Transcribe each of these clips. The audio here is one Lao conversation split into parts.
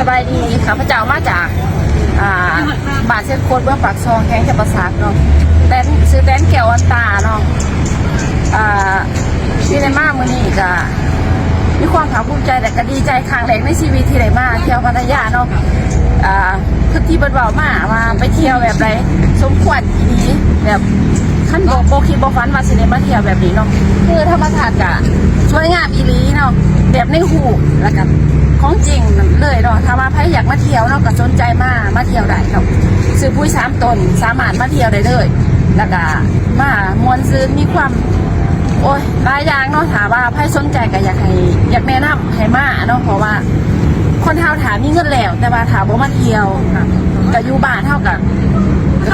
ສະບາຍດີ ຂ້າພະເຈົ້າມາຈາກ ອ່າ ບ້ານເຊໂຄດ ເມືອງປາກຊ່ອງ ແຂວງຈຳປາສັກເນາະ ແຕນ ຊື່ແຕນ ແກ້ວອ່ອນຕາເນາະ. ອ່າ ທີ່ໄດ້ມາມື້ນີ້ກະມີຄວາມພາກພູມໃຈ ແລະກະດີໃຈຄັ້ງແລກໃນຊີວິດທີ່ໄດ້ມາທ່ຽວພັດທະຍາເນາະ. ອ່າ ຄືທີ່ເພິ່ນເວົ້າມາວ່າໄປທ່ຽວແບບໃດສົມຄວນອີ່ຫຼີ ແບບ ຄັນບໍ່ ບໍ່ຄິດບໍ່ຝັນວ່າຊິໄດ້ມາທ່ຽວແບບນີ້ເນາະ. ຄືທຳມະຊາດກະສວຍງາມອີ່ຫຼີເນາະ ແບບໃນຮູບ ແລ້ວກະຂອງຈິງເລີຍເນາະ. ຖ້າວ່າໃຜຢາກມາທ່ຽວເນາະ ກະສົນໃຈມາ ມາທ່ຽວໄດ້ເນາະ. ຊື້ປຸ໋ຍສາມຕົນ ສາມາດມາທ່ຽວໄດ້ເລີຍ ແລ້ວກະມາມ່ວນຊື່ນ ມີຄວາມ ໂອ້ຍ ຫຼາຍຢ່າງເນາະ. ຖ້າວ່າໃຜສົນໃຈກະຢາກໃຫ້ ຢາກແນະນຳ ໃຫ້ມາເນາະ ເພາະວ່າຄົນເຮົາຖ້າມີເງິນແລ້ວ ແຕ່ວ່າຖ້າບໍ່ມາທ່ຽວ ກະຢູ່ບ້ານເຮົາກະ ກ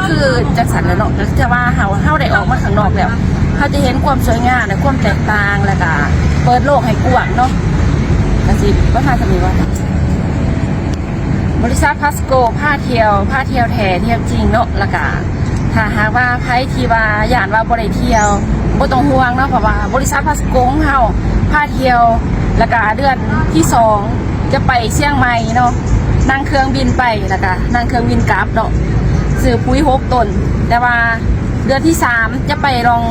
ະຄືຈັ່ງຊັ້ນແຫຼະເນາະ. ກະຄືວ່າເຮົາ ເຮົາໄດ້ອອກມາຂ້າງນອກແລ້ວ ເຮົາຈະເຫັນຄວາມສວຍງາມ ແລະ ຄວາມແຕກຕ່າງ ແລ້ວກະເປີດໂລກໃຫ້ກວ້າງເນາະ. ກະຊິປະມານສ່ຳນີ້ວ່າ ບໍລິສັດພາສໂກ ພາທ່ຽວ ພາທ່ຽວແທ້ທ່ຽວຈິງເນາະ. ແລ້ວກະ ຖ້າຫາກວ່າໃຜທີ່ວ່າຢ້ານວ່າບໍ່ໄດ້ທ່ຽວ ບໍ່ຕ້ອງຫ່ວງເນາະ ເພາະວ່າບໍລິສັດພາສໂກຂອງເຮົາພາທ່ຽວ ແລ້ວກະເດືອນທີສອງຈະໄປຊຽງໃໝ່ເນາະ ນັ່ງເຄື່ອງບິນໄປ ແລ້ວກະນັ່ງເຄື່ອງບິນກັບເນາະ ຊື້ປຸ໋ຍຫົກຕົນ. ແຕ່ວ່າເດືອນທີສາມຈະໄປລ່ອງ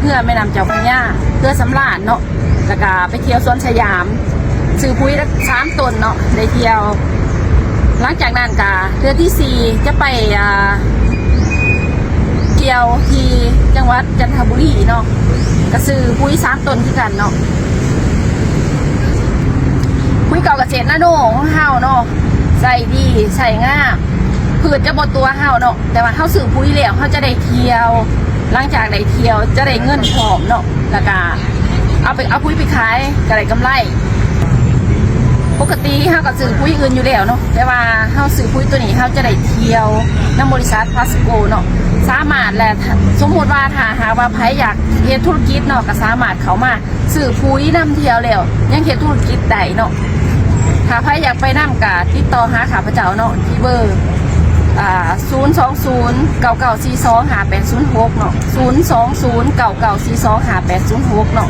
ເຮືອແມ່ນ້ຳເຈົ້າພະຍາ ເຮືອສຳລານເນາະ ແລ້ວກະໄປທ່ຽວສວນສະຫຍາມ ຊື້ປຸ໋ຍສາມຕົນເນາະ ໄດ້ທ່ຽວ. ຫຼັງຈາກນັ້ນກະເດືອນທີສີ່ຈະໄປ ອ່າ ທ່ຽວທີ່ຈັງຫວັດຈັນທະບູລີເນາະ ກະຊື້ປຸ໋ຍສາມຕົນຄືກັນເນາະ. ປຸ໋ຍເກົ່າກະເສດນາໂນຂອງເຮົາເນາະ ໃຊ້ດີ ໃຊ້ງາມ ພືດຈະບໍ່ຕົວະເຮົາເນາະ. ແຕ່ວ່າເຮົາຊື້ປຸ໋ຍແລ້ວ ເຮົາຈະໄດ້ທ່ຽວ ຫຼັງຈາກໄດ້ທ່ຽວຈະໄດ້ເງິນພ້ອມເນາະ ແລ້ວກະເອົາໄປ ເອົາປຸ໋ຍໄປຂາຍກະໄດ້ກຳໄລ. ປົກກະຕິເຮົາກະຊື້ປຸ໋ຍອື່ນຢູ່ແລ້ວເນາະ ແຕ່ວ່າເຮົາຊື້ປຸ໋ຍໂຕນີ້ ເຮົາຈະໄດ້ທ່ຽວນຳບໍລິສັດພາສໂກເນາະ. ສາມາດ ແລະ ສົມມຸດວ່າຖ້າຫາກວ່າໃຜຢາກເຮັດທຸລະກິດເນາະ ກະສາມາດເຂົ້າມາ ຊື້ປຸ໋ຍນຳທ່ຽວແລ້ວ ຍັງເຮັດທຸລະກິດໄດ້ເນາະ. ຖ້າໃຜຢາກໄປນຳກະຕິດຕໍ່ຫາຂ້າພະເຈົ້າເນາະ ທີ່ເບີ ອ່າ ສູນສອງສູນ ເກົ້າເກົ້າສີ່ສອງ ຫ້າແປດສູນຫົກເນາະ ສູນສອງສູນ ເກົ້າເກົ້າສີ່ສອງ ຫ້າແປດສູນຫົກເນາະ.